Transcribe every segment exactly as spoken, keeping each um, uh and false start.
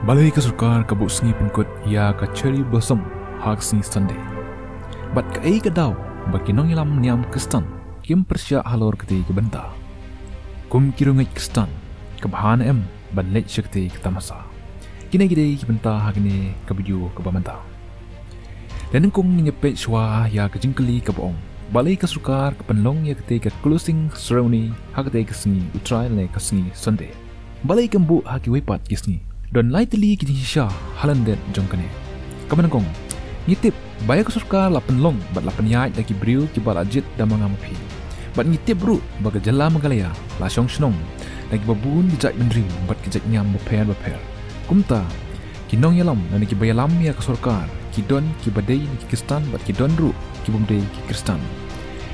Balei ka sorkar ka buh sngi pynkut ïa ka Cherry Blossom ha ka sngi Sunday? Bad kaei ka daw ba ki nongïalam niam Khristan kim pyrshah halor katei ka bynta? Kum ki riewngeit Khristan, ka bha ne em ban leit sha katei ka tamasa? Kine ki dei ki bynta ha kane ka video kaba mynta. Te nyngkong ngin ïa peit shuwa ïa ka jingkylli kaba ong, balei ka sorkar ka pynlong ïa katei ka closing ceremony ha katei ka sngi U Trai lane ka sngi Sunday? Balei kam buh ha kiwei pat ki sngi? Don lai tylli ki jingshisha ha lyndet jong kane. Kaba nyngkong, ngi tip ba ïa ka sorkar la pynlong bad la pynïaid da ki briew kiba la jied da ma nga ma phi. Bad ngi tip ruh ba ka jylla Meghalaya la shong shnong da kiba bun ki jaitbynriew bad ki jaitniam bapher bapher. Kumta, ki nongïalam lane kiba ïalam ïa ka sorkar ki don kiba dei na ki Khristan bad ki don ruh ki bym dei ki Khristan.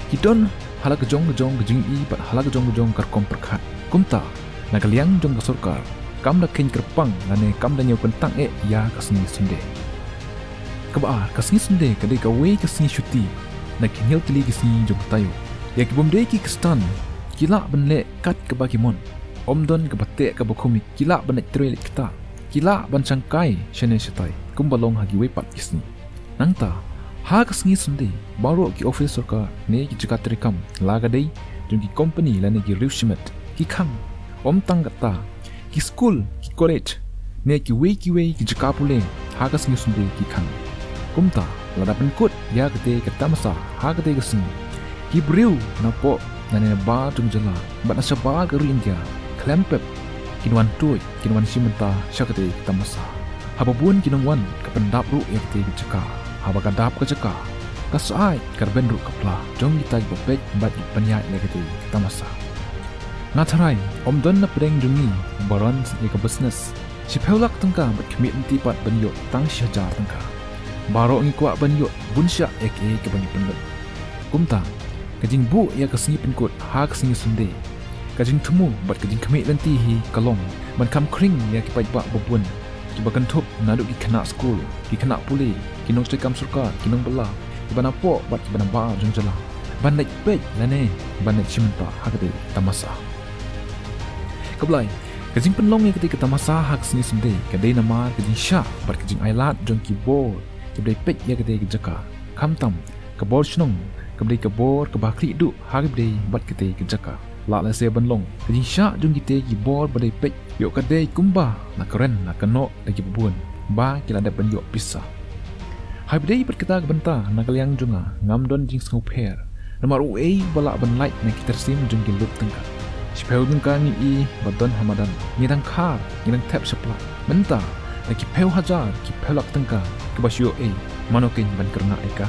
Ki don ha la ka jong ka jong ka jingïohi bad ha la ka jong ka jong ka rukom pyrkhat. Kumta, na ka liang jong ka sorkar, kam da kheiñ kyrpang lane kam da ñiew kyntang eh ïa ka sngi Sunday. Kaba ar, ka sngi Sunday ka dei kawei ka sngi shuti na ki hynñiew tylli ki sngi jong ka taïew. Ïa ki bym dei ki Khristan ki lah ban leh kat kaba ki mon. Ym don kaba teh kaba khum, ki lah ban leit trei leit ktah, ki lah ban shangkai shane shatai kumba long ha kiwei pat ki sngi. Nangta, ha ka sngi Sunday, baroh ki ophis sorkar ne ki jaka treikam, la ka dei jong ki kompani lane ki riew shimet, ki khang. Ym tang katta, ki skul, ki college ne kiwei kiwei ki jaka pule ha ka sngi Sunday ki khang. Kumta, lada pynkut ïa katei ka tamasa ha katei ka sngi, ki briew napoh lane nabar jong ka jylla bad na shabar ka ri India khlem pep kin wan tuid, kin wan shim bynta sha katei ka tamasa. Haba bun ki nongwan, ka pyndap ruh ïa katei ka jaka. Haba ka dap ka jaka, ka syaid ka rben ruh ka pla jong kita kiba peit bad ki pynïaid ïa katei ka tamasa. Nga tharai, ym don na pdeng jong ngi uba run ïa ka business shiphew lak tyngka bad khmih lynti pat ban ïoh tang shi hajar tyngka. Baroh ngi kwah ban ïoh bun shah ïa kaei kaba ngi pynlut. Kumta, ka jingbuh ïa ka sngi pynkut ha ka sngi Sunday, ka jingthmu bad ka jingkhmih lynti hi ka long ban kham khring ïa ki paidbah babun, kiba kynthup naduh ki khynnah skul, ki khynnah pule, ki nongtrei kam sorkar, ki nongbylla, kiba napoh bad kiba nabar jong jylla, ban leit peit lane ban leit shim bynta ha katei ka tamasa. Kaba lai, ka jingpynlong ïa katei ka tamasa ha ka sngi Sunday ka dei namar ka jingshah bad ka jingailad jong ki bor kiba dei peit ïa katei ka jaka. Khamtam, ka bor shnong kaba dei ka bor kaba khlieh duh ha kaba dei bad katei ka jaka. Lah lehse ban long ka jingshah jong kitei ki bor ba dei peit, ïoh ka dei kumba la kren la kynnoh da kiba bun ba ki la dep ban ïoh pisa. Haba dei bad kata ka bynta, na ka liang jong nga, ngam don jingsngewpher. Namar uei ba lah ban lait na ki tyrsim jong ki lut tyngka? Shiphew tyngka ngi i ba don ha madan, ngi dang khar, ngi dang thep shaphang. Mynta, na ki phew hajar, ki phew lak tyngka kiba shu ïoh ei, mano keiñ ban kyrngah ïa ka?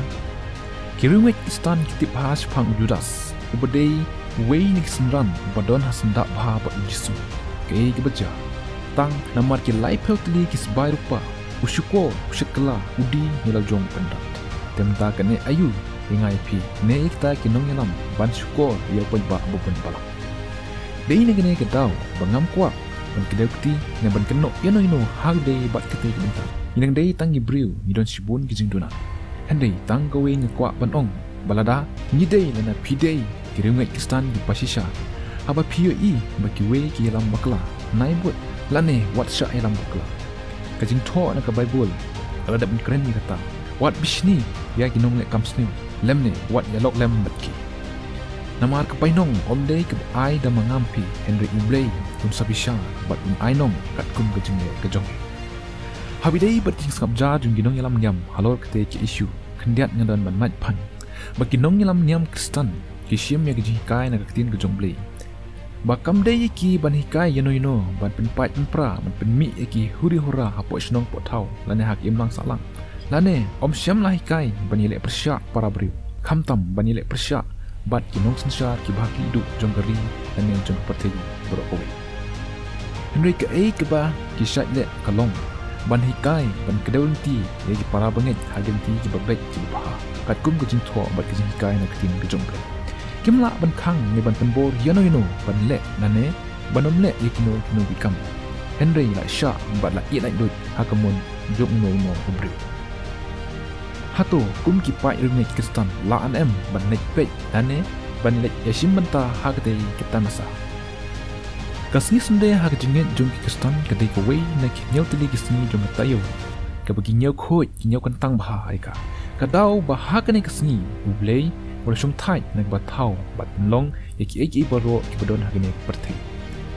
Ki riewngeit Khristan ki tip bha shaphang u Judas, uba dei uwei na ki synran ba don ha syndah bha bad u Jisu. Kaei kaba jia? Tang namar ki laiphew tylli ki sbai rupa, u shukor, u shet kylla, u die ne la jong u pyndait. Te mynta kane aïu ïa nga ïa phi ne ïa kita ki nongïalam ban shukor ïa u paidbah babun balang? Dei na kane ka daw ba ngam kwah ban kdew kti ne ban kynnoh ïano ïano ha kaba dei bad katei ka bynta. Ngi dang dei tang ki briew, ngi don shibun ki jingduna. Hynrei tang kawei nga kwah ban ong ba lada ngi dei lane phi dei ki riewngeit Khristan kiba shisha, haba phi ïohi ba kiwei ki ïalam bakla, nai bud lane wat shah ïalam bakla. Ka jingthoh na ka Baibl ka la dep ban kren ïa kata, wat bishni ïa ki nongleh kam sniew, lymne wat ïalok lem bad ki. Namar ka painong ym dei kaba ai da ma nga ma phi, hynrei U Blei un sa bishar bad un ai nong katkum ka jingleh ka jong u. Haba dei bad ki jingsngap jar jong ki nongïalam niam halor katei ka issue, khyndiat nga don ban mad phan ba ki nongïalam niam Khristan ki shim ïa ka jinghikai na ka ktien ka jong U Blei. Ba kam dei ïa ki ban hikai ïano ïano, ban pynpait pynpra, ban pynmih ïa ki huri hura hapoh shnong poh thaw lane ha ka imlang sahlang. Lane ym shym la hikai ban ïaleh pyrshah para briew, khamtam ban ïaleh pyrshah bad ki nongsynshar kiba ha khlieh duh jong ka ri lane jong ka pyrthei baroh kawei. Hynrei kaei kaba ki shait leh ka long ban hikai, ban kdew lynti ïa ki para bangeit ha ki lynti kiba beit kiba bha, katkum ka jingthoh bad ka jinghikai na ka ktien ka jong U Blei. Kim lah ban khang ne ban pynbor ïano ïano ban leh lane ban ym leh ïa kino kino ki kam, hynrei la shah bad la ïeh laitluid ha ka mon jong uno uno u briew. Hato kum ki paid riewngeit Khristan lah ne em ban leit peit lane ban leit ïashim bynta ha katei ka tamasa? Ka sngi Sunday ha ka jingngeit jong ki Khristan ka dei kawei na ki hynñiew tylli ki sngi jong ka taïew, kaba ki hynñiew khuid ki hynñiew kyntang bha ïa ka. Ka daw ba ha kane ka sngi U Blei u la shongthait na kaba thaw bad pynlong ïa kiei kiei baroh kiba don ha kane ka pyrthei,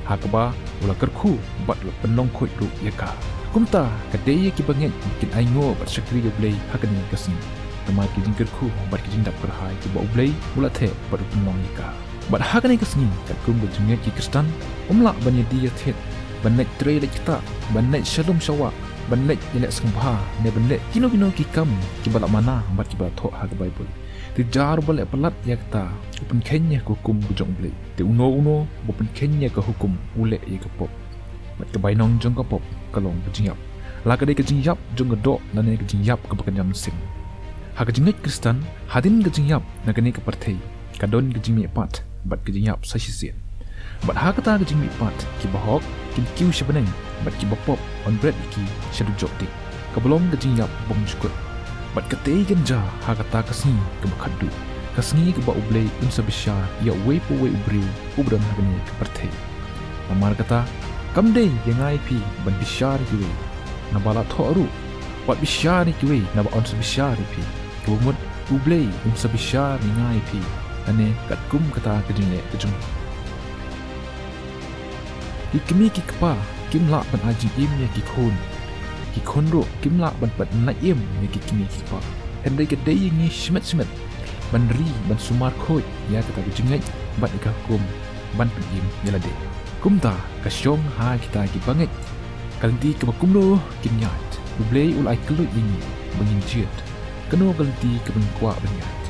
ha kaba u la kyrkhu bad u la pynlong khuid ruh ïa ka. Kumta ka dei ïa kiba ngeit ba kin ainguh bad shakri ïa U Blei ha kane ka sngi, namar ki jingkyrkhu bad ki jingdap kyrhai kiba U Blei u la theh bad u pynlong ïa ka. Bad ha kane ka sngi, katkum ka jingngeit ki Khristan, ym lah ban ïadie ïathied, ban leit trei leit ktah, ban leit sha lum sha wah, ban leit ïaleh sngewbha, ne ban leh kino kino ki kam kiba la mana bad kiba la thoh ha ka Baibl. Te jar uba leh palat ïa kata u pynkheiñ ïa ka hukum ka jong U Blei. Te uno uno uba pynkheiñ ïa ka hukum u leh ïa ka pop. Bad ka bainong jong ka pop ka long ka jingïap. La ka dei ka jingïap jong ka doh lane ka jingïap kaba kynja mynsiem. Ha ka jingngeit Khristan, hadien ka jingïap na kane ka pyrthei, ka don ka jingmihpat bad ka jingïap sa shisien. Bad ha kata ka jingmihpat, kiba hok kin kiew sha bneng, bad kiba pop yn bret ïa ki sha dujok dik, kaba long ka jingïap bymjukut. Bad katei kan jia ha kata ka sngi kaba khatduh, ka sngi kaba U Blei un sa bishar ïa uwei pa uwei u briew uba don ha kane ka pyrthei. Namar kata, kam dei ïa nga ïa phi ban bishar ïa kiwei, naba la thoh ruh, wat bishar ïa kiwei naba yn sa bishar ïa phi. Kaba mut U Blei un sa bishar ïa nga ïa phi, lane katkum kata ka jingleh ka jong u. Ki kmie ki kpa kim lah ban ai jingim ïa ki khun. Ki khun ruh kim lah ban pat lait im ïa ki kmie ki kpa. Hynrei ka dei ïa ngi shimet shimet ban ri ban sumar khuid ïa kata ka jingngeit bad ïa ka hukum ban pynim ïa lade. Kumta ka shong ha kita kiba ngeit. Ka lynti kaba kumno kin ïaid, U Blei u la ai kylluid ïa ngi ba ngin jied. Kano ka lynti kaba ngin kwah ban ïaid?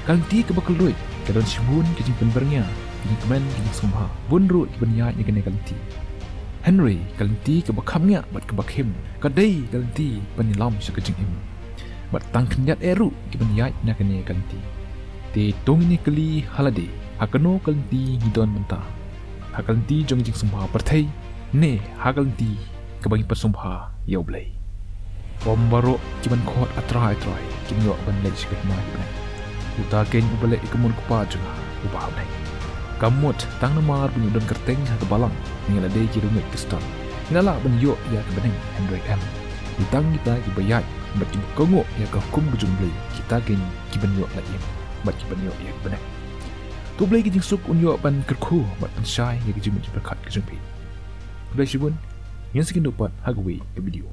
Ka lynti kaba kylluid ka don shibun ki jingpynbyrngia, ki jingkmen, ki jingsngewbha. Bun ruh kiban ïaid ïa kane ka lynti. Hynrei ka lynti kaba kham ngiah bad kaba khim ka dei ka lynti ban ïalam sha ka jingim. Bad tang khyndiat eh ruh kiban ïaid na kane ka lynti. Te to ngin ïa kylli ha lade, ha kano ka lynti ngi don mynta? Ha ka lynti jong ka jingsngewbha pyrthei, ne ha ka lynti kaba ngi pynsngewbha ïa U Blei? Ym baroh kiban khot A Trai, A Trai kin ïoh ban leit sha ka hima ki bneng. Uta keiñ uba leh ïa ka mon u Kpa jong nga uba ha bneng. Kam mut tang namar ba ngi don kyrteng ha ka balang, ngi la dei ki riewngeit Khristan, ngi la lah ban ïoh ïa ka bneng? Hynrei em. Dei tang kita kiba ïaid bad kiba kohnguh ïa ka hukum ka jong U Blei, kita keiñ kiban ïoh lait im bad kiban ïoh ïa ka bneng. To U Blei ka jingsuk un ïoh ban kyrkhu bad pynshai ïa ka jingmut jingpyrkhat ka jong phi. Khublei shibun. Ngin sa ïakynduh pat ha kawei ka video.